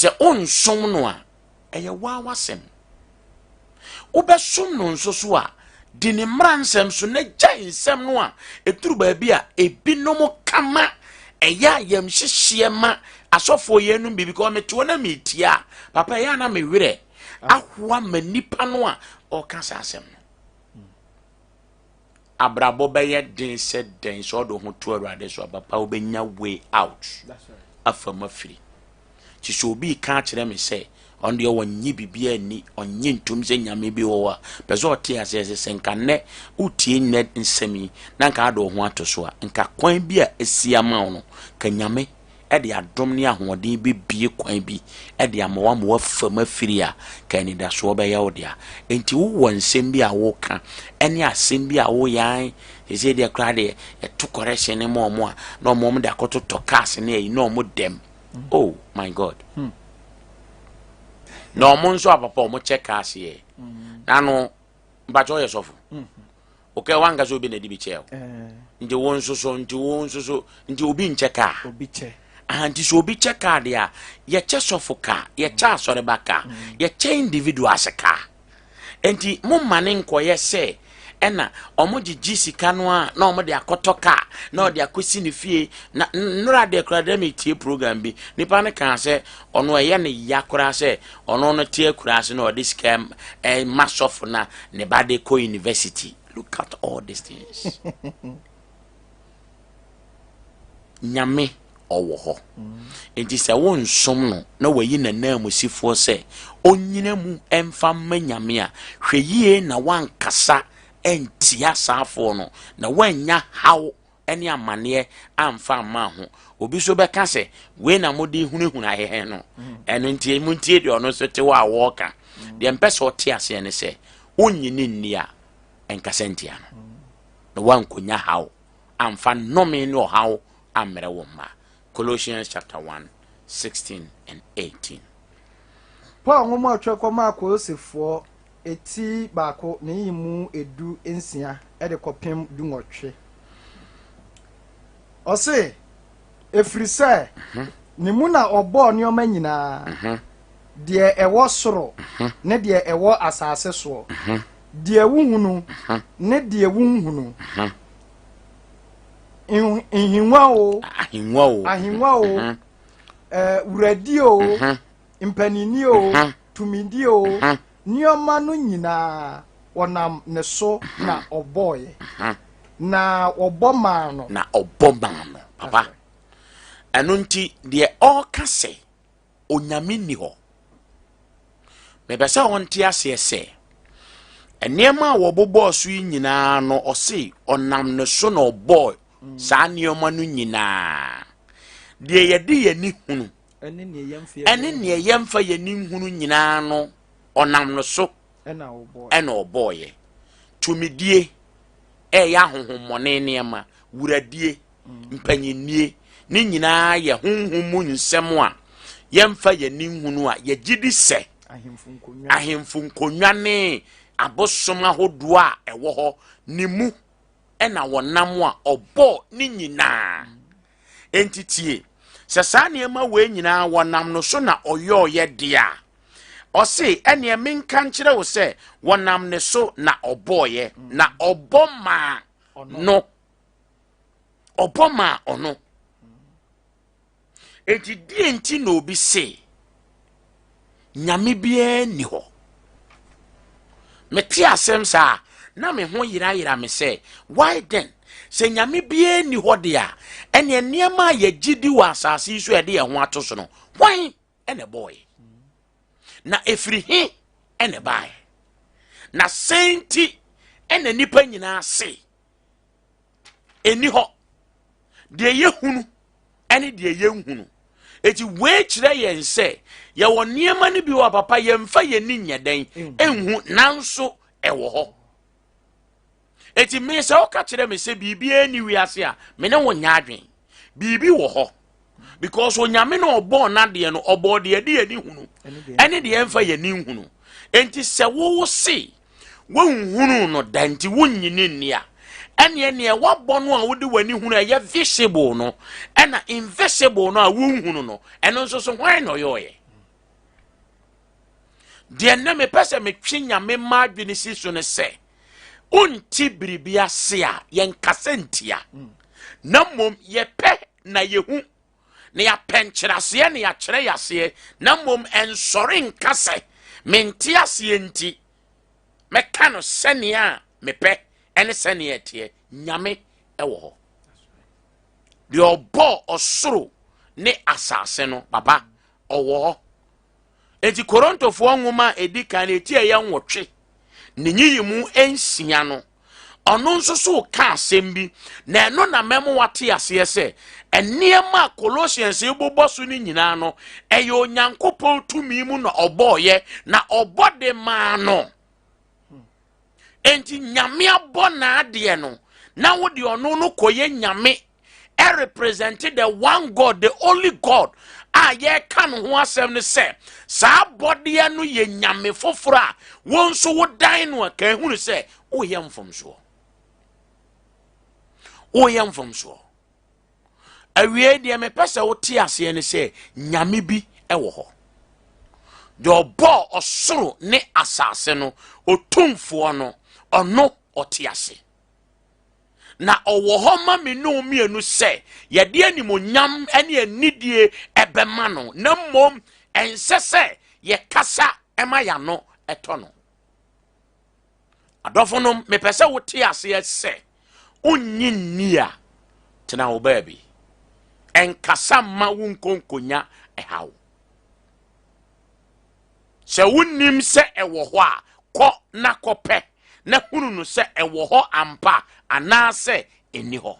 Sɛ wonsom no a, ɛyɛ waa w'asɛm. Wobɛsom no nso so a, di ne mmara nsɛm so na gyae nsɛm no a ɛduru baabi a ebinom ka ma ɛyɛ ayamhyehyeɛ ma asɔfoɔ yɛn nom bi, because mete hɔ na metie a, papa, ɛyɛ a na me werɛ ahoa ma nipa no a ɔka saa asɛm no. Abrabɔ bɛyɛ den sɛ dɛn, sɛ ɔde ho to Awurade so a, papa, wobɛnya way out afa mu afiri. Nti sɛ obi ka akyerɛ me sɛ ɔno deɛ ɔnnye biribiara nni, ɔnnye ntom sɛ Nyame bi wɔ hɔ a, pɛ sɛ ɔte aseɛ sɛ nka nnɛ wotie nnɛ nsɛm yi na nka ade wo ho ato so a, nka kwan bi a asi ama wo no, ka Nyame de adom ne ahoɔden bɛbie kwan bi de ama wo ama woafa mu afiri a, ka anidasoɔ bɛyɛ wo dea. Enti wowɔ nsɛm bi a woka ne asɛm bi a woyɛ an sɛ deɛ koraa deɛ yɛto correction ne ma ɔmo a na ɔmo ɔmo de akɔtotɔ cars ne ayi na ɔmo dɛm. Oh my God. Na ɔmo nso apapa ɔmo kyɛ cars yɛ. Nano mpakyɛ ɔyɛ sɔfo. Okay, wanka sɛ obi na ɛde bi kyɛ o. Nti wo nso so, nti wo nso so, nti obi nkyɛ kaa. Obi kyɛ. Ah, nti sɛ obi kyɛ kaa deɛ a, yɛkyɛ sɔfo kaa, yɛkyɛ asɔreba kaa, yɛkyɛ individuals kaa. Nti mo ma ne nkɔyɛ sɛ ɛna ɔmo gyegye sika no a na ɔmo de akɔtɔ kaa na ɔde akɔsi ne fie. Na nnora deɛ koraa dɛ metie program bi, nipa no kaa sɛ ɔno ɛyɛ ne ya koraa sɛ ɔno no te akura ase na ɔde sika ɛma sɔfo na ne ba de kɔ university. Look at all these things. Nyame ɔwɔ hɔ. Nti sɛ wonsom no na wayi n'ananmusifoɔ sɛ ɔnyina mu ɛmfa mma Nyame a, hwɛ yie na wankasa ɛntia saafoɔ no na woanya haw ne amanneɛ amfa amma ho. Obi so bɛka sɛ wei na mode hunahuna yɛn no, ɛno nti montie deɛ ɔno nso te hɔ a wɔreka. Deɛ mpɛ sɛ ɔte aseɛ ne sɛ wonnye ne nni a, ɛnkasa ntia no na woankɔnya haw amfa nnome ne ɔhaw ammrɛ wo mma. Colossians chapter 1 16 and 18. Paul nwoma a ɔtwerɛ kɔmaa Kolosefoɔ, eti 1 ne yi mu 16 de kɔpem 18. Ɔse, ɛfiri sɛ ne mu na ɔbɔɔ nneɛma nyinaa, deɛ ɛwɔ soro ne deɛ ɛwɔ asase soɔ, deɛ wohunu ne deɛ wonhunu, nhengua o, ahengua o, ahengua o, wuradie o, mpaninnie o, tumidie o, nneɛma no nyinaa wɔnam ne so na ɔbɔɔyɛ, na wɔbɔ maa no. Na ɔbɔ maa no. Papa, ɛno nti deɛ ɔreka sɛ Onyame nni hɔ, mepɛ sɛ ɔnte aseɛ sɛ nneɛma a wɔbobɔɔ so yi nyinaa no, ɔse ɔnam ne so na ɔbɔɔ saa nneɛma no nyinaa, deɛ yɛde yɛni hunu ɛne neɛ yɛmfa yɛni nhunu nyinaa no, ɔnam no so ɛna ɔbɔɔyɛ. Tumidie ɛyɛ ahohommɔne nneɛma, wuradie, mpanyinnie, ne nyinaa yɛ honhom mu nsɛm a yɛmfa yɛni nhunu a yɛgye di sɛ ahemfo nkonnwa ne abosom ahodoɔ a ɛwɔ hɔ ne mu ɛna wɔnam a ɔbɔɔ ne nyinaa. Enti tie, sɛ saa nneɛma wei nyinaa wɔnam no so na ɔyɔɔyɛ deɛ a, ɔse ɛneɛ menka nkyerɛ wo sɛ wɔnam ne so na ɔbɔɔyɛ, na ɔbɔ maa no, ɔbɔ maa ɔno. Enti deɛ nti na obi se Nyame biara nni hɔ? Mete asɛm saa na me ho yerayera me sɛ, why then? Sɛ Nyame biara nni hɔ deɛ a, ɛneɛ nneɛma a yɛgye di wɔ asase yi so a yɛde yɛn ho ato so no, hwan ɛna ɛbɔɔyɛ? Na ɛfiri he ɛna ɛbaeɛ? Na sɛn nti ɛna nnipa nyinaa se ɛnni hɔ? Deɛ yɛhunu ɛne deɛ yɛnhunu. Eti wei kyerɛ yɛn sɛ yɛwɔ nneɛma no bi wɔ papa yɛmfa yɛn ni nyɛ dɛn nhu, nanso ɛwɔ hɔ. Eti me sɛ woka kyerɛ me sɛ biribiara ni wiase a, me ne wo nyɛ adwen. Biribi wɔ hɔ because Onyame na ɔbɔɔ n'adeɛ no, ɔbɔɔ deɛ ɛde yɛn ni hunu ɛne deɛ ɛmfa yɛn ni nhunu. Enti sɛ wowo se wonhunu no da nti wonyini nni a, ɛneɛ neɛ wabɔ no a wode w'ani hunu ɛyɛ visible no, ɛna invisible no a wonhunu no, ɛno nso so hwan na ɔyɔɔyɛ? Deɛ nnɛ mepɛ sɛ metwe Nyame mma adwene si so ne sɛ, wonte biribi ase a, yɛnkasa ntia, na mmom yɛpɛ na yɛhu, na yɛapɛ nkyerɛaseɛ na yɛakyerɛ yɛaseɛ, na mmom ɛnsɔre nka sɛ mente aseɛ nti mɛka no sɛnea a mepɛ ɛne sɛnea ɛteɛ. Nyame ɛwɔ hɔ, deɛ ɔbɔɔ ɔsoro ne asase no, papa, ɔwɔ hɔ. Enti Korintofoɔ nwoma a ɛdi kan no ɛti ɛyɛ 8 ne nyiyimu 6 no, ɔno nso so ka asɛm bi, na ɛno na mɛmo wate aseɛ sɛ nneɛma a Colossians bobɔ so no nyinaa no, ɛyɛ Onyankopɔn tumi mu na ɔbɔɔyɛ, na ɔbɔ de maa no. Enti Nyame abɔ n'adeɛ no, na wode ɔno no kɔyɛ Nyame, ɛrepresent the one God, the only God a yɛreka no ho asɛm no sɛ saa abɔdeɛ no yɛ Nyame foforɔ a wɔn nso wodan no a, ka ehunu sɛ woyɛ mfomsoɔ, woyɛ mfomsoɔ. Awiei deɛ mepɛ sɛ wote aseɛ ne sɛ Nyame bi wɔ hɔ, deɛ ɔbɔɔ ɔsoro ne asase no, Otumfoɔ no, ɔno ɔte ase na ɔwɔ hɔ ma me ne wo mmienu sɛ yɛde animonyam ne anidie ɛbɛma no, na mmom ɛnsɛ sɛ yɛkasa ɛma yɛano ɛtɔ no. Adɔfo nom, mepɛ sɛ wote aseɛ sɛ wonnye nni a, tena wo baabi, ɛnkasa mma wo nkonkonya ɛhaw. Sɛ wonnim sɛ ɛwɔ hɔ a, kɔ na kɔpɛ na hunu no sɛ ɛwɔ hɔ ampa anaasɛ ɛnni hɔ.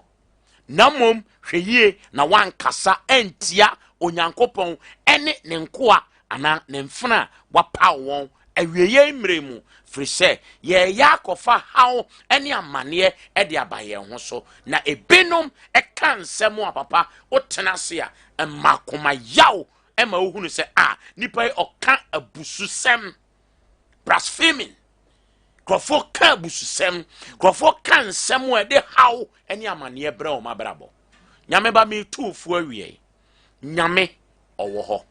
Na mmom hwɛ yie na woankasa antia Onyankopɔn ne ne nkoa anaa ne mfena a wapaw wɔn awieeɛ mmerɛ mu, firi sɛ yɛreyɛ akɔfa haw ne amanneɛ de aba yɛn ho so. Na ebinom ka nsɛm a papa wotena ase a ɛma akoma yaw, ɛma wohunu sɛ a nipa yi ɔka abususɛm, blaspheming. Nkurɔfoɔ ka abususɛm, nkurɔfoɔ ka nsɛm a ɛde haw ne amanneɛ brɛ wɔn abrabɔ. Nyame ba, metu fo awie, Nyame ɔwɔ hɔ.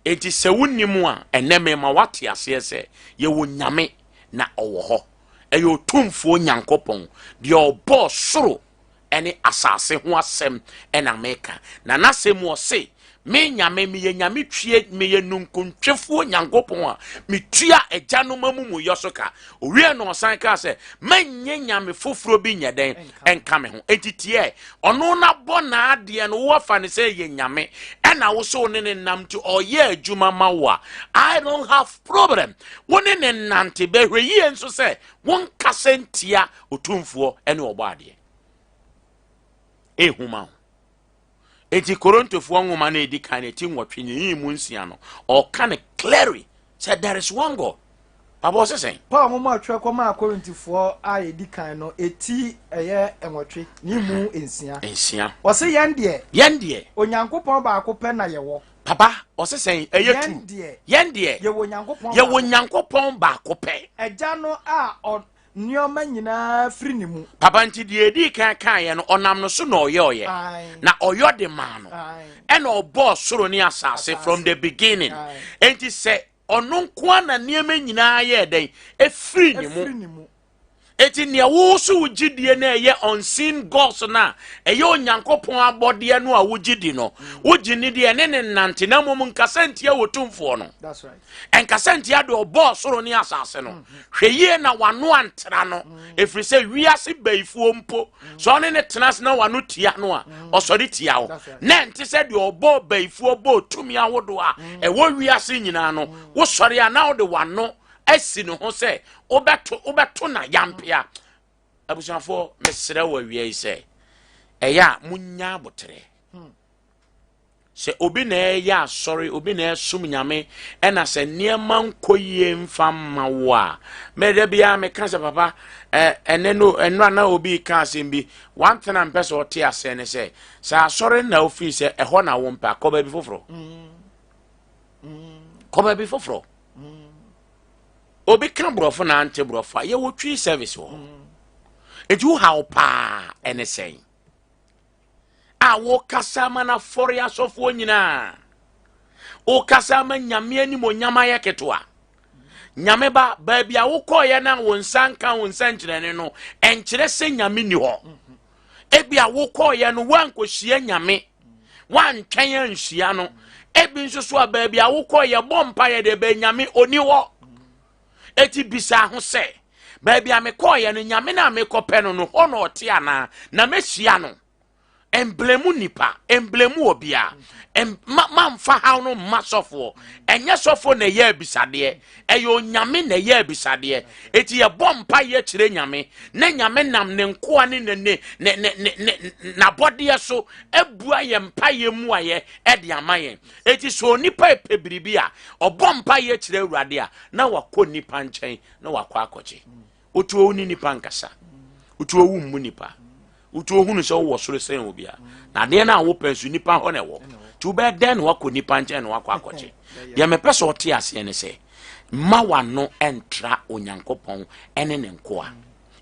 Enti sɛ wonim a, ɛnɛ mema woate aseɛ sɛ yɛwɔ Nyame na ɔwɔ hɔ. Ɛyɛ Otumfoɔ Nyankopɔn, deɛ ɔbɔɔ soro ne asase ho asɛm ɛna meka. Na n'asɛm mu ɔse, me Nyame, meyɛ Nyame twie, meyɛ nunkuntwefoɔ Nyankopɔn a metua agyanom amumuyɔ so ka. Owie no ɔsan kaa sɛ, mɛnyɛ nyame foforɔ bi nyɛ dɛn ɛnka me ho. Enti tiɛ, ɔno nabɔ n'adeɛ no, woafa no sɛ yɛ nyame, ɛna wo so wo ne ne nam nti ɔyɛ adwuma ma wo a, I don't have problem. Wo ne ne nante, bɛhwɛ yie nso sɛ wonkasa ntia Otumfoɔ ne ɔbɔ adeɛ. Ehu ma wo. Enti Korintofoɔ nwoma no edi kan no ti 8 ne yi mu 6 no, ɔka no clearly sɛ there is one God. Papa, ɔse sɛn? Paul nwoma a ɔtwerɛ kɔmaa Korintifoɔ a ɛdi kan no ɛti ɛyɛ 8 ne mu 6. 6. Ɔse yɛn deɛ. Yɛn deɛ. Onyankopɔn baako pɛ na yɛwɔ. Papa, ɔse sɛn? Ɛyɛ tu. Yɛn deɛ. Yɛn deɛ. Yɛwɔ Onyankopɔn Yɛwɔ Onyankopɔn baako pɛ. Agya no a ɔ nneɛma nyinaa firi ne mu. Papa, nti deɛ edi kan kaeɛ no, ɔnam no so na ɔyɛ ɔyɛ. Na ɔyɔ de maa no. Ɛna ɔbɔɔ soro ne asase from the beginning. Enti sɛ ɔno nko ara na nneɛma nyinaa yɛɛ dɛn? Efiri ne mu. Eti nea wo so wo gyidie no ɛyɛ unseen gods no a ɛyɛ Onyankopɔn abɔdeɛ no a wogye di no, wogye ne deɛ ɛne ne nante, na mmom nkasa ntia wɔ tumfoɔ no. Ɛnkasa ntia deɛ ɔbɔɔ soro ne asase no. Hwɛ yie na wano antra no, ɛfiri sɛ wiase bayifoɔ mpo, sɛ ɔne ne tena ase na wano tia no a, ɔsɔre tia wo. Na ɛnte sɛ deɛ ɔbɔɔ bayifoɔ bɔɔ tumi ahodoɔ a ɛwɔ wiase nyinaa no, wosɔre a na wode wano asi ne ho sɛ wobɛto wobɛto na yampea. Abusuafoɔ, mesrɛ wɔ awia yi sɛ ɛyɛ a munya aboterɛ. Sɛ obi na ɛyɛ asɔre, obi na ɛsom Nyame, ɛna sɛ nneɛma nkɔ yie mfa mma wo a, mɛda biara meka sɛ papa, ɛnɛ no ɛnora na obi ka asɛm bi. One thing a mpɛ sɛ ɔte aseɛ ne sɛ, sɛ asɔre na ofiri sɛ ɛhɔ na wo mpɛ a, kɔ baabi foforɔ. Kɔ baabi foforɔ. Obi ka borɔfo na ante borɔfo a, yɛwɔ Twi service wɔ hɔ. Enti wo haw paa ɛne sɛn a wokasa ma no afɔre asɔfoɔ nyinaa, wokasa ma Nyame animonyam ayɛ ketewa? Nyame ba, baabi a wokɔɔyɛ no a wo nsa nka wo nsɛnkyerɛnne no, ɛnkyerɛ sɛ Nyame ni hɔ. Ebi a wokɔɔyɛ no, woankɔhyia Nyame, woantwɛn anhyia no. Ebi nso so a, baabi a wokɔɔyɛ bɔ mpaeɛ deɛ, bɛ Nyame ɔni hɔ. Eti bisa ho sɛ, baabi a mekɔɔyɛ no, Nyame no a mekɔpɛ no hɔ na ɔte anaa? Na mɛhyia no. Mblemu nipa, mblemu obia, mamfa haw no mma sɔfoɔ. Ɛnyɛ sɔfoɔ na ɛyɛ abisadeɛ, ɛyɛ Onyame na ɛyɛ abisadeɛ. Eti yɛbɔ mpa yɛ kyerɛ Nyame na Nyame nam ne nkoa ne ne ne ne ne ne ne n'abɔdeɛ so abua yɛ mpa yɛ mu ayɛ ɛde ama yɛn. Eti sɛ onipa epɛ biribi a, ɔbɔ mpa yɛ kyerɛ Awurade a, na wakɔ nipa nkyɛn na wakɔ akɔgye. Wotu owu ne nipa nkasa, wotu owu mmu nipa, wotu ohunu sɛ wowɔ soro sɛn obi a, na adeɛ no a wopɛ nso nipa hɔ na ɛwɔ. Nti wobɛyɛ dɛn na wakɔ nipa nkyɛn na wakɔ akɔgye? Deɛ mepɛ sɛ ɔte aseɛ ne sɛ, mma w'ano ntra Onyankopɔn ne ne nkoa.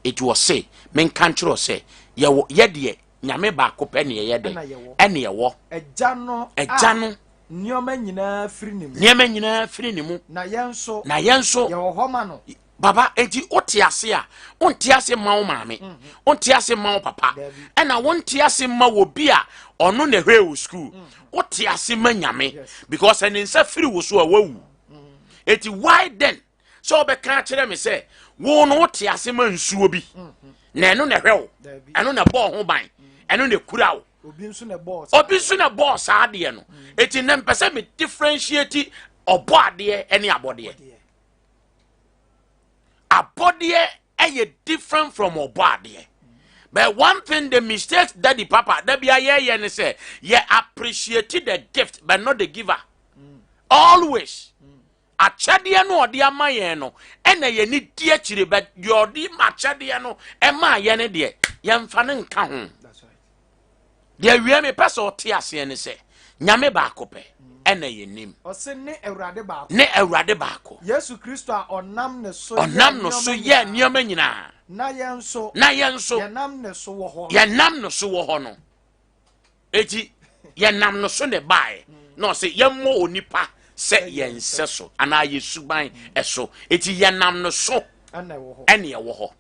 Ɛti ɔse menka nkyerɛ wo sɛ yɛwɔ yɛdeɛ Nyame baako pɛ ne yɛyɛ dɛn? Ɛne ɛwɔ. Agya no. Agya no. Nneɛma nyinaa firi ne mu. Nneɛma nyinaa firi ne mu. Na yɛn nso. Na yɛn nso. Yɛwɔ hɔ ma no. Baba, enti wote ase a, wonte ase mma wo maame, wonte ase mma wo papa, ɛna wonte ase mma wɔ bi a ɔno na ɛhwɛ wo sukuu. Wote ase ma Nyame, because ɛne nsa firi wo so a, wawu. Eti why then sɛ wobɛka akyerɛ me sɛ wo no wote ase ma nsuo bi na ɛno na ɛhwɛ wo, ɛno na ɛbɔɔ ho ban, ɛno na ɛkura wo? Obi nso na ɛbɔɔ. Obi nso na ɛbɔɔ saa adeɛ no. Eti na mpɛ sɛ me differentiate ɔbɔ adeɛ ne abɔdeɛ. Abɔdeɛ ɛyɛ different from ɔbɔ adeɛ. But one thing, the mistake Daddy Papa dabi ayɛyɛ ne sɛ yɛ appreciate the gift but not the giver. Always akyɛdeɛ no ɔde ama yɛn no ɛna yɛn ni di akyire, but deɛ ɔde akyɛdeɛ no ɛmaa yɛn no deɛ, yɛmfa no nka ho. Deɛ wie mepɛ sɛ ɔte aseɛ ne sɛ Nyame baako pɛ ɛna yɛnim. Ɔse ne Awurade baako. Ne Awurade baako. Yesu Kristo a ɔnam ne so yɛ ɔnam no so yɛ nneɛma nyinaa. Na yɛn nso. Na yɛn nso. Yɛnam ne so wɔ hɔ. Yɛnam no so wɔ hɔ no. Eti yɛnam no so ne baeɛ na ɔsɛ yɛmmɔ onipa sɛ yɛn nsɛ so anaa yɛ suban ɛso. Eti yɛnam no so ɛna ɛwɔ hɔ. Ɛne ɛwɔ hɔ.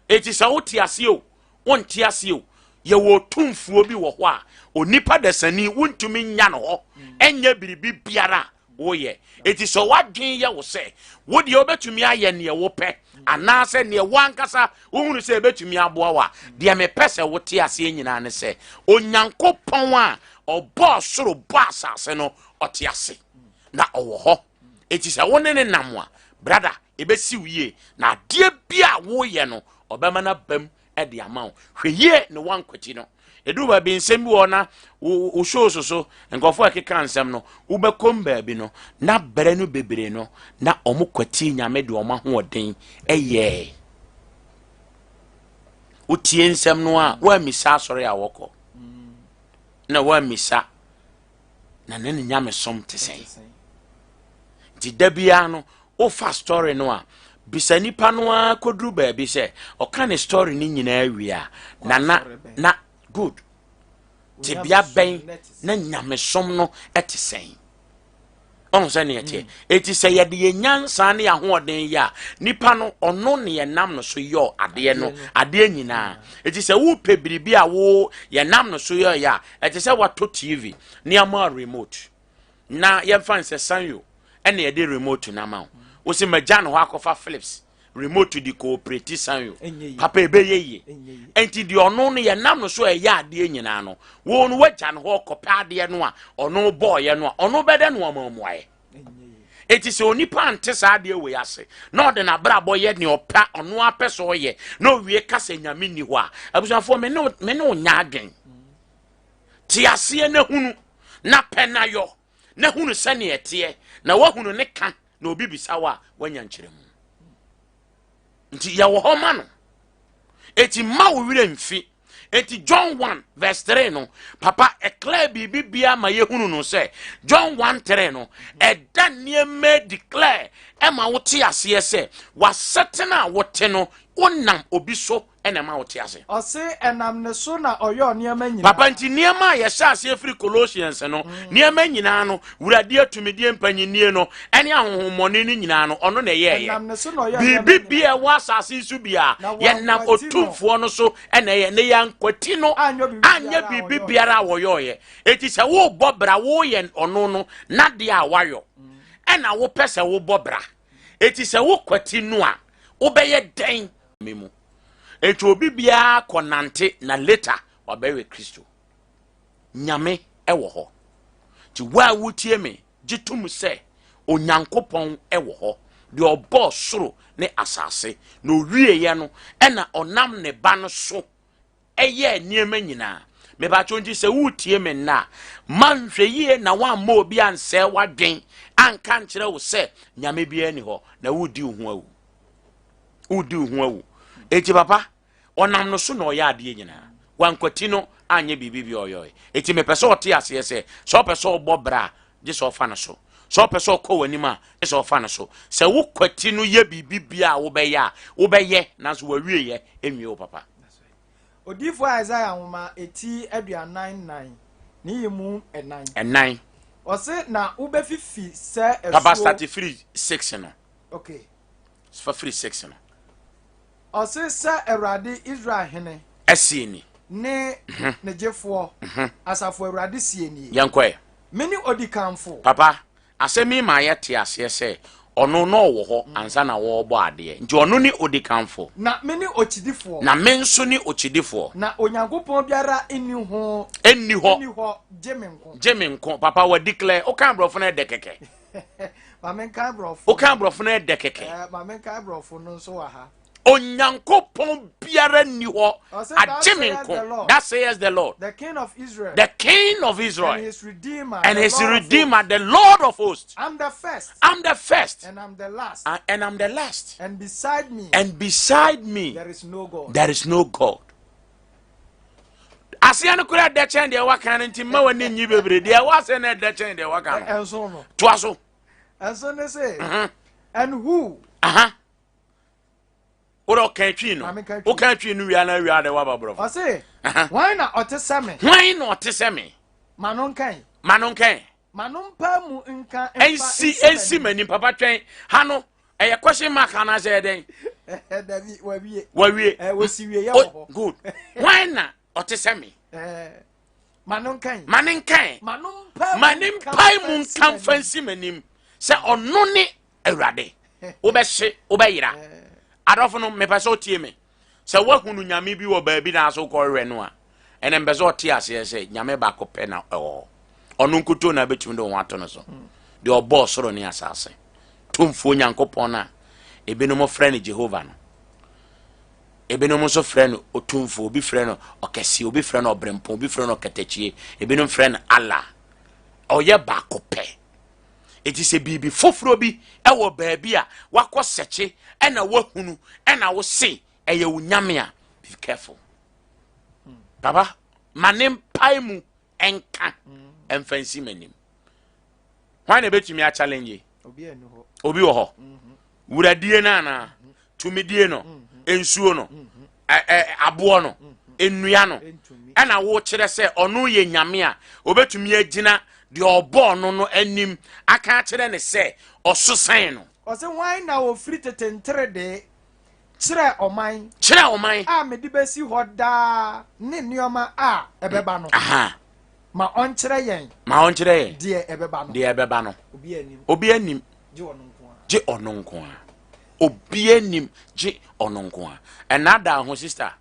Eti sɛ wote aseɛ o, wonte aseɛ o, yɛwɔ otumfuo bi wɔ hɔ a onipa dasani wontumi nya no hɔ ɛnyɛ biribi biara a woyɛ. Eti sɛ wadwen yɛ wo sɛ wo deɛ wobɛtumi ayɛ neɛ wopɛ anaasɛ neɛ wo ankasa wohunu sɛ ɛbɛtumi aboa wo a, deɛ mepɛ sɛ wote aseɛ nyinaa ne sɛ Onyankopɔn a ɔbɔɔ soro bɔ asase no, ɔte ase na ɔwɔ hɔ. Eti sɛ wo ne ne nam a, brother, ɛbɛsi wo yie na adeɛ bi a woyɛ no, ɔbɛma no abam de ama wo. Hwɛ yie ne wankwati no. Ɛduru baabi, nsɛm bi wɔ na wo shows so nkurɔfoɔ a ɛkeka nsɛm no, wobɛkɔm baabi no na berɛ no bebree no na ɔmo kwati Nyame de ɔmo ahoɔden ɛyɛɛ. Wotie nsɛm no a, woammisa asɔre a wɔkɔ na woammisa na ne nyamesom te sɛn. Nti da biara no, wofa story no a, bisa nipa no ara kɔduru baabi sɛ ɔka ne story no nyinaa wie a, na good tebea bɛn na nyamesom no te sɛn. Ɔho sɛ neɛ teɛ. Eti sɛ yɛde yɛn nyansa ne ahoɔden yɛ a, nipa no ɔno ne yɛnam no so yɛ adeɛ no, adeɛ nyinaa. Eti sɛ wopɛ biribi a wo yɛnam no so yɛ a, ɛte sɛ watɔ TV ne ama remote na yɛmfa nsɛ Sanyo ɛna yɛde remote no ama wo, wosi magya no hɔ akɔfa Philips remote de cooperate Sanyo papa, ɛbɛyɛ yie? Nti deɛ ɔno no yɛnam no so ɛyɛ adeɛ nyinaa no, wo no wagya no hɔ kɔpɛ adeɛ no a ɔno bɔɔyɛ no a, ɔno bɛdɛ no ɔma mmuaeɛ. Eti sɛ onipa ante saa adeɛ wei ase na ɔde n'abrabɔ yɛ nea ɔpɛ, ɔno apɛ sɛ ɔyɛ, na owie kasa Nyame nni hɔ a, abusuafoɔ, me ne nya adwen. Te aseɛ na hunu na pɛ na yɔ na hunu sɛnea ɛteɛ na wahunu ne ka na obi bisa wo a, wanya nkyerɛmu. Nti yɛwɔ hɔ ma no. Eti mma wo werɛ mfi. Eti John 1 verse 3 no, papa, ɛclear biribi bia ma yɛhunu no sɛ John 1 3 no ɛda nneɛma declare ɛma wote aseɛ sɛ wasɛtena a wote no. Wonam obi so na ɛma wote ase. Ɔse ɛnam ne so na ɔyɔɔ nneɛma nyinaa. Papa nti nneɛma a yɛhyɛ aseɛ firi Colossians no, nneɛma nyinaa no, wuradeɛ, tumidie, mpanyinnie no, ɛne ahonhommɔne no nyinaa no, ɔno na ɛyɛɛyɛ. Ɛnam ne so na ɔyɔɔ nneɛma Biribi nyinaa. bia ɛwɔ asase yi so biara, Na yɛnam wɔankwati no. otumfoɔ no so na ɛyɛ. Na yɛankwati no Anyɛ biribi anyɛ biara a biribi wɔyɔɔyɛ. biara a wɔyɔɔyɛ. Eti sɛ wobɔ bra, woyɛ ɔno no n'adeɛ a wayɔ, ɛna wopɛ sɛ wobɔ bra. Eti sɛ wokwati no a, wobɛyɛ dɛn? Me mu. Eti obi biara kɔ nante na later wabɛyɛ Kristo. Nyame ɛwɔ hɔ. Ti wo a wotie me, gye tom sɛ Onyankopɔn ɛwɔ hɔ. Deɛ ɔbɔɔ soro ne asase na owieɛ no, ɛna ɔnam ne ba no so ɛyɛɛ nneɛma nyinaa. Mebatwo nti sɛ wotie me nna a, ma nhwɛ yie na woammɔ obi ansɛe w'adwen anka nkyerɛ wo sɛ Nyame biara ni hɔ, na wodi wo ho awu. Wodi wo ho awu. Enti papa, ɔnam no so na ɔyɛ adeɛ nyinaa. Wankwati no anyɛ biribi bi ɔyɔe. Enti mepɛ sɛ ɔte aseɛ sɛ, sɛ ɔpɛ sɛ ɔbɔ bra a, gye sɛ ɔfa no so. Sɛ ɔpɛ sɛ ɔkɔ w'anim a, gye sɛ ɔfa no so. Sɛ wokwati no yɛ biribi bia a wobɛyɛ a, wobɛyɛ, nanso w'awieɛ nwie wo papa. Odiyifoɔ Isaiah nwoma eti 44 ne yi mu 4. 4. Ɔse na wobɛfifi sɛ asuo. Papa start firi 6 no. Okay. Fa firi 6 no. Ɔse sɛ Awurade Israel hene. Ɛsie ni. Ne ne gyefoɔ. Asafo Awurade sie nie. Yɛnkɔɛ. Me ne odikanfo. Papa, asɛm yi ma yɛte aseɛ sɛ ɔno na ɔwɔ hɔ ansa na wɔrebɔ adeɛ. Nti ɔno ne odikanfo. Na me ne okyidifoɔ. Na me nso ne okyidifoɔ. Na Onyankopɔn biara nni ho. Nni hɔ. Nni hɔ gye me nko. Gye me nko. Papa, wa declare. Woka aborɔfo no ɛdɛ kɛkɛ. Ma menka aborɔfo. Woka aborɔfo no ɛdɛ kɛkɛ. Ma menka aborɔfo no nso wɔ ha. Onyankopɔn biara nni hɔ Ɔse, agye me "Thus saith the nko. Lord, That says the Lord, the King of Israel, the King of Israel, and his Redeemer, and the his Lord of Redeemer, hosts. the Lord of hosts. I'm the first, I'm the first, and I'm the last, and I'm the last, and beside me, and beside me, there is no God. There is no God. Aseɛ no koraa ɛdɛ kyɛn deɛ waka no, nti mma w'ani nyi bebree. Deɛ ɛwɔ aseɛ no ɛdɛ kyɛn deɛ waka no. Ɛnso no. Toa so. Ɛnso ne se, and who? Wode ɔka twi no. Maame ka twi. Woka twi no wia na wia de waba borɔfo. Ɔse, hwan na ɔte sɛ me? Hwan na ɔte sɛ me? Ma no nkan. Ma no nkɛn. Ma no mpa mu nka mfa ɛnsi m'anim. Papa, twɛn ha no, ɛyɛ question mark anaasɛ ɛyɛ dɛn? Dabi, wawie. Wawie. Wɔsi wie yɛ O, wɔ hɔ. good. Hwan na ɔte sɛ me? Ma no nkan. Ma ne nkɛn. Ma no mpa Ma ne mpae mu nka mfa nsi m'anim sɛ ɔno ne Awurade. Wobɛhye, wobɛyera. Adɔfo no, mepɛ sɛ ɔtie me sɛ woahunu Nyame bi wɔ baabi na so wokɔhwehwɛ no a, ɛnɛ mpɛ sɛ ɔte aseɛ sɛ Nyame baako pɛ na ɛwɔ hɔ. Ɔno nkutoo na bɛtumi de wo ho ato no so, deɛ ɔbɔɔ soro ne asase, tumfuo Nyankopɔn no a ebinom frɛ no Jehova no, ebinom nso frɛ no Otumfuo, obi frɛ no Ɔkɛseɛ, obi frɛ no Ɔbrempɔn, obi frɛ no Ɔkatakyie, ebinom frɛ no Allah. Ɔyɛ baako pɛ. Eti sɛ biribi foforɔ bi ɛwɔ baabi a wakɔ sɛkye ɛna wahunu ɛna wose ɛyɛ wo Nyame a, be careful. Papa, ma ne mpae mu ɛnka ɛmfa nsi m'anim. Hwan na ebɛtumi achallenge? Obi ani hɔ. Obi wɔ hɔ? Wuradie no anaa tumidie no, nsuo no, aboɔ no, nnua no, Ntumi. ɛna wokyerɛ sɛ ɔno yɛ Nyame a obɛtumi agyina deɛ ɔbɔɔ no no anim aka akyerɛ ne sɛ ɔso sɛn no? Ɔse hwan na ofiri tete nteredee kyerɛ ɔman kyerɛ ɔman a mede bɛsi hɔ daa ne nneɛma a ɛbɛba no? Ma ɔnkyerɛ yɛn. Ma ɔnkyerɛ yɛn. Deɛ ɛbɛba no. Deɛ ɛbɛba no. Obi anim. Obi anim. Gye ɔno nko ara. Gye ɔno nko ara. Obi anim gye ɔno nko ara. Ɛnaadaa ho, sister,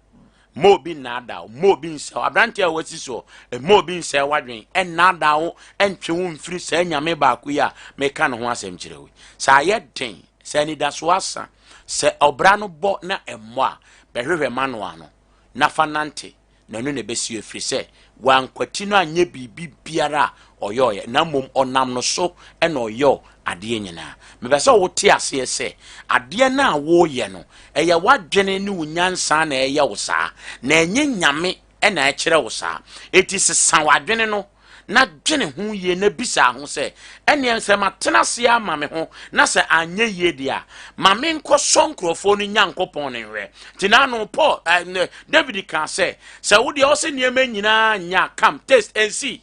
ma obi nnaadaa wo, ma obi nsɛ wo. Aberanteɛ a wasi soɔ, ma obi nsɛ w'adwen, ɛnnaadaa wo, ɛntwe wo mfiri saa Nyame baako yi a meka ne ho asɛm kyerɛ wo yi. Sɛ ayɛ den, sɛ anidasoɔ asa, sɛ ɔbra no bɔ na ɛmmɔ a, bɛhwehwɛ manoa no na fa nante, na ɛno na ɛbɛsi, ɛfiri sɛ wankwati no anyɛ biribi biara a ɔyɔɔyɛ, na mmom ɔnam no so ɛna ɔyɔɔ adeɛ nyinaa. Mepɛ sɛ wote aseɛ sɛ adeɛ no a woyɛ no, ɛyɛ w'adwene ne wo nyansa na ɛyɛ wo saa, na ɛnyɛ Nyame ɛna ɛkyerɛ wo saa. Enti sesa w'adwene no. na dwene ho yie na bisa ho sɛ, ɛneɛ sɛ matena ase ama me ho na sɛ anyɛ yie deɛ a, ma menkɔsɔ nkurɔfoɔ no Nyankopɔn no nhwɛ. Nti naano Paul eh, David kaa sɛ, sɛ wo deɛ ɔsɛ nneɛma nyinaa nya, come taste and see,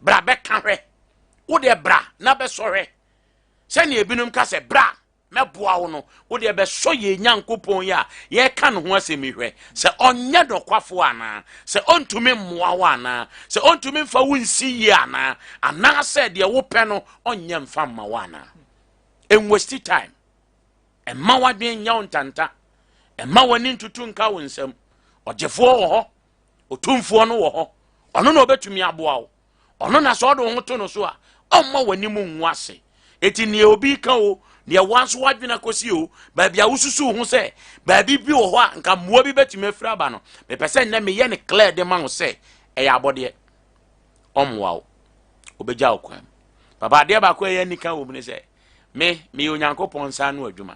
bra bɛka hwɛ, wo deɛ bra na bɛsɔ hwɛ. Sɛnea ebinom ka sɛ bra mɛboa wo no, wo deɛ bɛsɔ yɛn Nyankopɔn yi a yɛreka ne ho asɛm yi hwɛ, sɛ ɔnyɛ nɔkwafoɔ anaa, sɛ ɔntumi mmoa wo anaa, sɛ ɔntumi mfa wo nsi yie anaa, anaasɛ deɛ wopɛ no ɔnyɛ mfa mma wo anaa. Ɛnwaste time, ɛmma w'adwene nyɛ wo ntanta, ɛmma w'ani ntutu nka wo nsam. Ɔgyefoɔ wɔ hɔ, Otumfoɔ no wɔ hɔ, ɔno na ɔbɛtumi aboa wo. Ɔno na sɛ ɔde wo ho to no so a, ɔmma w'anim ngu ase. Eti nea obi ka o, nea wɔn nso wadwene akɔsi o, baabi a wosusuw ho sɛ baabi bi wɔ hɔ a nka mmoa bi bɛtumi afiri aba no, mepɛ sɛ nnɛ meyɛ no clear de ma wo sɛ ɛyɛ abɔdeɛ. Ɔmmoa wo, ɔbɛgya wo kwan mu. Papa, adeɛ baako a ɛyɛ anika wɔ mu ne sɛ, me, meyɛ Onyankopɔn nsa ano adwuma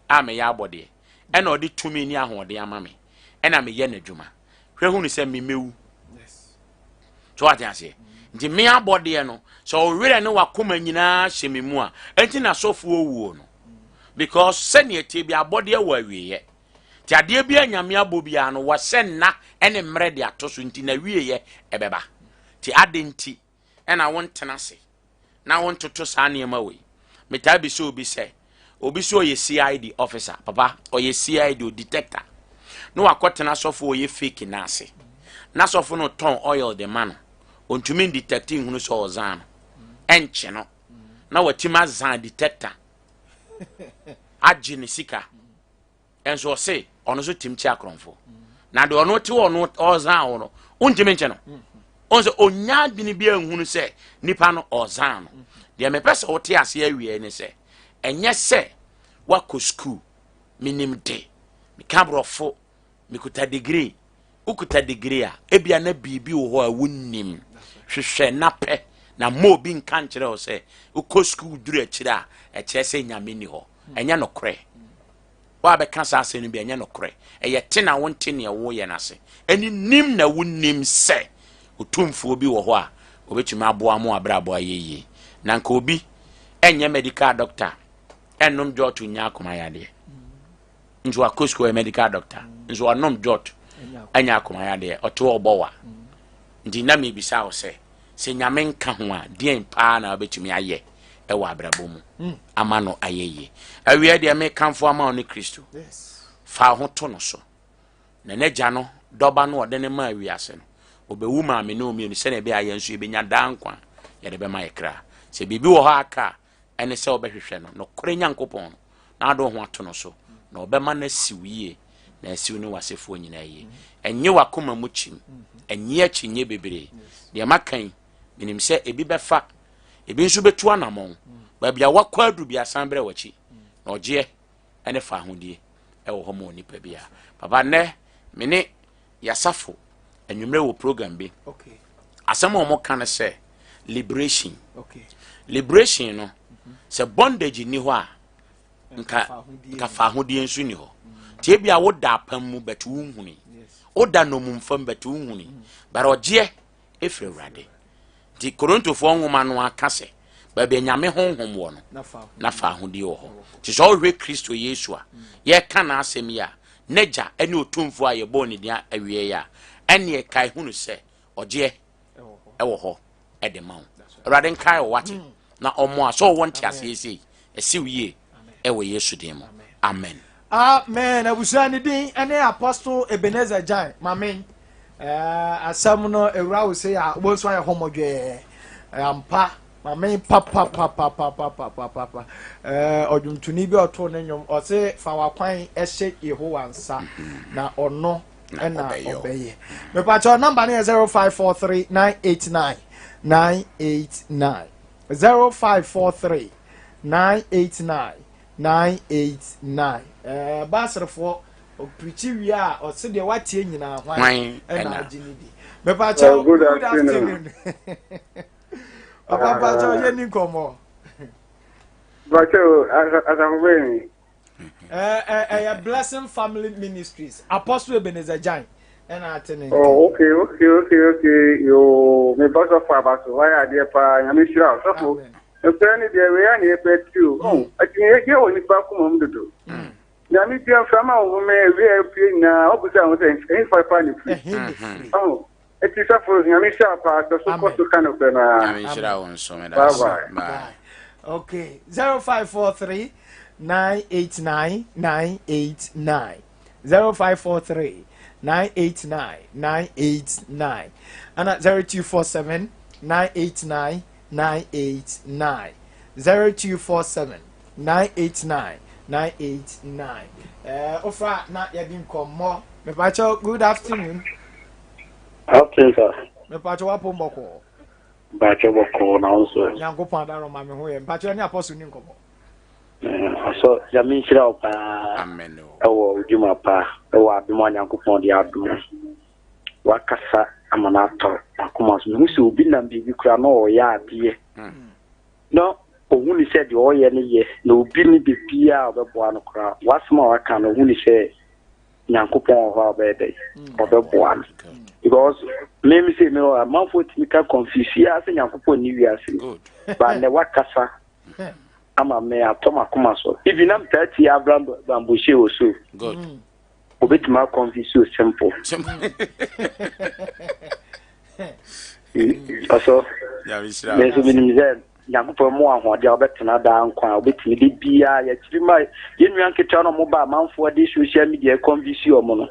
a meyɛ abɔdeɛ, ɛna ɔde tumi ne ahoɔden ama me, ɛna meyɛ n'adwuma. Hwɛ hunu sɛ memɛwu. So wate aseɛ? Nti me abɔdeɛ no, sɛ ɔwerɛ ne wakoma nyinaa hyɛ me mu a, ɛnti na sɔfoɔ wuo no. Because sɛnea ɛteɛ bi abɔdeɛ wɔ awieɛ. Nti adeɛ bi a Nyame abɔ biara no, wɔhyɛ nna ne mmerɛ de ato so, nti na awieɛ ɛbɛba. Nti ade nti ɛna wontena ase na wontoto saa nneɛma wei. Metaa bisa obi sɛ, obi sɛ ɔyɛ CID officer, papa, ɔyɛ CID o detector, na wakɔtena sɔfo ɔyɛ fake no ase, na sɔfo no tɔn oil de ma no, ɔntumi ndetect nhunu sɛ ɔzan no, ɛnkye no, na watumi azan detector agye ne sika. Nso ɔse ɔno nso tim kye akorɔmfo, na deɛ ɔno te ɔno ɔzan wo no, wontumi nkye no. Ɔn sɛ ɔnya adwene bi anhunu sɛ nipa no ɔzan no. Deɛ mepɛ sɛ wote aseɛ awie ne sɛ, ɛnyɛ sɛ woakɔ sukuu, menim de, meka borɔfo, mekuta degree. Wokuta degree a, ebia na biribi wɔ hɔ a wonnim. Hwehwɛ na pɛ, na mma obi nka nkyerɛ wo sɛ wokɔ sukuu duru akyire a, ɛkyerɛ sɛ Nyame nni hɔ. Ɛnyɛ nokorɛ. Woabɛka saa asɛm no bi, ɛnyɛ nokorɛ. Ɛyɛ te na wonte neɛ woyɛ no ase, ɛne nim na wonnim sɛ otumfoɔ bi wɔ hɔ a ɔbɛtumi aboa mo abrabɔ ayɛ yie. Na nka obi ɛnyɛ medical doctor ɛnnom jɔto nnya akoma yadeɛ. Nso wakɔ sukuu ɔyɛ medical doctor, nso ɔnom jɔt anya akoma yadeɛ, ɔte hɔ ɔbɔ wa. Nti na mebisa wo sɛ, sɛ Nyame nka ho a, deɛn paa na wobɛtumi ayɛ ɛwɔ abrabɔ mu ama no ayɛ yie? Awiɛ deɛ mekamfo ama wo ne Kristo. Fa wo ho to no so, na n'agya no dɔba no ɔde ne maa wiase no, ɔbɛwu maa me ne wo mmienu sɛdeɛ ɛbɛyɛ a yɛn nso yɛbɛnya daa nkwa a yɛde bɛma yɛ kra. Sɛ biribi wɔ hɔ a aka a, ɛne sɛ wobɛhwehwɛ no, nokorɛ Nyankopɔn no, na ade wo ho ato no so, na ɔbɛma no asi wo yie, na asi wo ne w'asefoɔ nyinaa yie. Ɛnnye w'akoma mu kyim, ɛnnye akyinnye bebree. Deɛ maka yi, menim sɛ ebi bɛfa, ebi nso bɛtu anammɔn. Baabi a woakɔ aduru bi asan brɛ w'akyi, na ɔgyeɛ ne fahodie ɛwɔ hɔ ma onipa biara. Papa, nnɛ me ne yɛasafo anwummerɛ wɔ program bi. Asɛm a wɔka no sɛ liberation. Liberation no, sɛ bondage nni hɔ a, nka nka fahodie nso nni hɔ. Nti ebi a woda apam mu bɛte wo nhuni, woda nnommumfa mu bɛte wo nhuni, but ɔgyeɛ ɛfiri Awurade. Nti Korintofoɔ nwoma no aka sɛ baabi a Nyame honhom wɔ no, na fahodie wɔ hɔ. Nti sɛ wohwɛ Kristo Yesu a yɛka n'asɛm yi a, n'agya ne otumfoɔ a yɛbɔɔ ne din awiei a, ɛneɛ kae hunu sɛ ɔgyeɛ ɛwɔ hɔ ɛde ma wo. Awurade nkae wo wate, na ɔmmoa sɛ ɔwɔ nteaseɛ sei, ɛsiw yie ɛwɔ Yesu din mu. Amen. Amen. Abusua ne din ne Apostle Ebenezer Gyan. Mame. Eh, asɛm no ewura wo se a wo nso ayɛ hɔmɔdwɛɛ. Eh, ampa. Mame papapapapapapapa. Eh, ɔdwomtoni bi ɔtoo ne nnwom ɔse fa wakwan ɛhyɛ Yehowa nsa na ɔno ɛna ɔbɛyɛ. Mepakyɛw namba no yɛ 0543 989 989 0543 989 989 ɛɛ Baserefoɔ ɔpirikyi wie a ɔse deɛ watie nyinaa hwan ɛna agye ne di. Mepakyɛw good afternoon. Papa mpakyɛw yɛ ni nkɔmmɔ. Mpakyɛw asafo bɛyɛ ni. Ɛyɛ Blessing Family Ministries Apostle Ebenezer Gyan. Ɛna ate ne nka. Oh, okay, okay, okay, okay. Yoo, me ba sɔfo aba so. Wayɛ adeɛ paa. Nyame nhyira wo. Sɔfo, nokorɛ ne deɛ wei a na yɛpɛ tiri o. Oh, akyinnyeɛ wɔ nipa akoma mu dodo. Nyame dua mframa a ɔhome awia a apue nyinaa, wobisa ho sɛ ɛhefa paa na ɛfiri. Ɛhe na ɛfiri? Oh, eti sɔfo, Nyame nhyira wo paa. Sɔ so kɔ so ka nokorɛ no ara. Nyame nhyira wo nso. Meda Bye ase. bye. Bye. Bye. Okay. 0543 989 989. 0543 989 989. Ana 0247 989 989. 0247 989 989. Ofra na yɛdi nkɔmmɔ. Mepakyɛw, good afternoon. Afternoon, sir. Mepakyɛw, wapɔ mbɔkɔɔ. Mpakyɛ bɔkɔɔ na wo nso. Nyankopɔn adaro ma me ho yɛ. Mpakyɛw ne apostle ni nkɔmmɔ. Asɔ Nyame nhyira wo paa Amen o. ɛwɔ wo dwuma pa ɛwɔ adom a Nyankopɔn de adom wo. Wakasa ama no atɔ m'akoma so. Mehu sɛ obi nam biribi koraa na ɔyɛ adeɛ na ohu ne sɛ deɛ ɔyɛ no yɛ na obi ne biribiara a ɔbɛboa no koraa. W'asɛm a waka no ohu ne sɛ Nyankopɔn wɔ hɔ a ɔbɛyɛ dɛ ɔbɛboa no. Because me me sɛ me wɔ amanfoɔ tumi ka confuse ya sɛ Nyankopɔn nni wiase mu. Good. But nnɛ wakasa ama me atɔ m'akoma so. Even na metaa tie Abraham Bamboshe wɔ so. Good. Obetumi akɔnvince you simple. Ɔsɔ Nyame nhyira me wo. nso menim sɛ Nyankopɔn mu ahoɔden a wobɛtena daa nkwa a wobɛtumi de biara yɛkyiri ma yɛn nua nketewa no ɔmo ba amanfoɔ de social media convince ɔmo no.